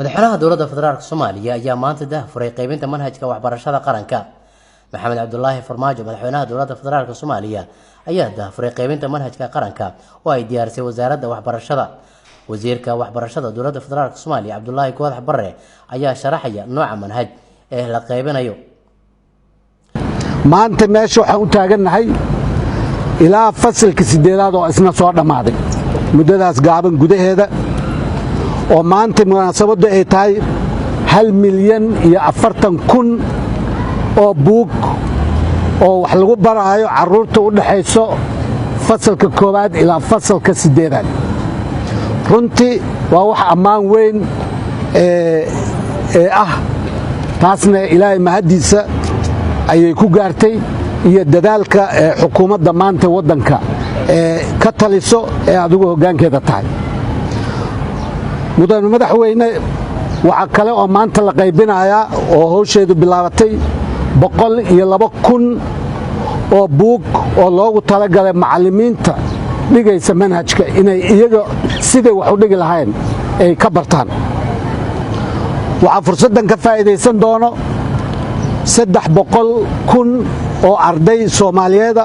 Madaxweynaha Dowladda Federaalka Soomaaliya ayaa maanta daahfuray qaybinta manhajka waxbarashada qaranka. Maxamed Cabdulaahi Farmaajo, madaxweynaha Dowladda Federaalka Soomaaliya, ayaa daahfuray qaybinta manhajka qaranka oo ay diyaarisay Wasaaradda Waxbarashada. Wasiirka Waxbarashada Dowladda Federaalka Soomaaliya, Cabdulaahi Goodax Barre, ayaa sharaxaya nooca manhaj ee la qaybinayo. Maanta meesha waxaan u taagannahay ilaa fasalka sideedaad oo isna soo dhammaaday muddadaas gaaban gudaheeda, oo maanta munaasabaddu ay tahay 1,040,000 oo buug oo wax lagu baraayo carruurta u dhaxayso fasalka koowaad ilaa fasalka siddeedaad. Runtii waa wax ammaan weyn ee ah, taasna Ilaahay mahaddiisa ayay ku gaartay iyo dadaalka ee xukuumadda maanta waddanka ee ka taliso ee adigu hoggaankeeda tahay, mudane madaxweyne. Waxaa kale oo maanta la qaybinayaa oo hawsheedu bilaabatay 102,000 oo buug oo loogu talagalay macallimiinta dhigaysa manhajka inay iyaga siday wax u dhigi lahayn ay ka bartaan. Waxaa fursaddan ka faa'iidaysan doono 300,000 oo arday Soomaaliyeeda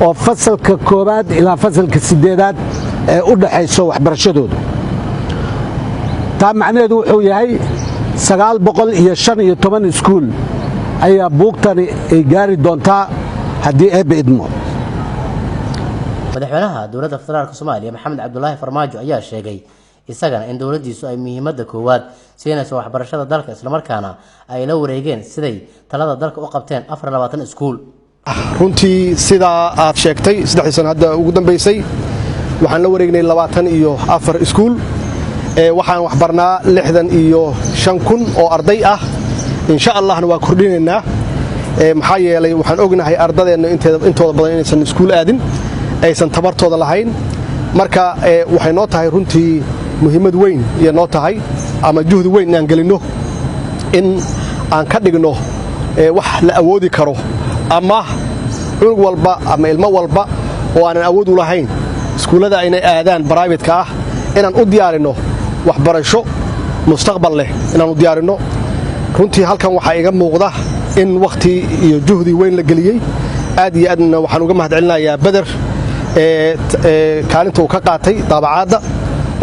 oo fasalka koowaad ilaa fasalka siddeedaad ee u dhaxayso waxbarashadooda. Taa macnaheedu wuxuu yahay 915 iskuul ayaa buugtani ay gaari doontaa haddii Eebbe idmo. Madaxweynaha Dowladda Federaalka Soomaaliya, Maxamed Cabdulaahi Farmaajo, ayaa sheegay isagana in dowladdiisu ay muhiimadda koowaad siinayso waxbarashada dalka, islamarkaana ay la wareegeen siday talada dalka u qabteen 24 iskuul. Runtii sidaa aad sheegtay, 3dii sano hadda ugu dambaysay waxaan la wareegnay 24 iskuul. Waxaan waxbarnaa 65,000 oo arday ah. Insha Allahna waa kordhinaynaa, maxaa yeelay waxaan ognahay ardadeenna intooda badan inaysan iskuul aadin, aysan tabartooda lahayn. Marka waxay noo tahay runtii muhiimad weyn iyo noo tahay ama juhdi weyn inaan gelinno in aan ka dhigno wax la awoodi karo, ama cunug walba ama ilmo walba oo aanan awood u lahayn iskuullada aynay aadaan private-ka ah inaan u diyaarinno waxbarasho mustaqbal leh inaan u diyaarinno. Runtii halkan waxaa iga muuqda in wakhti iyo juhdi weyn la geliyey. Aad iyo aadna waxaan uga mahad celinayaa Beder kaalinta uu ka qaatay daabacaadda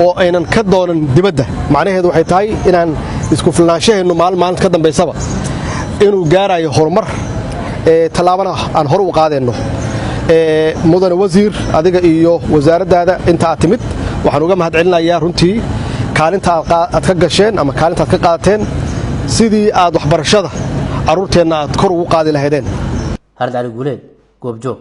oo aynan ka doonan dibadda. Macnaheedu waxay tahay inaan isku filnaanshaheennu maalin maalinta ka dambaysaba inuu gaarayo horumar, tallaabana aan hore u qaadeenno. Mudane wasiir, adiga iyo wasaaraddaada inta aad timid waxaan uga mahad celinayaa runtii kaalinta aad ka gasheen ama kaalinta aad ka qaadateen sidii aad waxbarashada carruurteenna aad kor ugu qaadi lahaydeen. Harad Cali Guuleed, Goobjoog.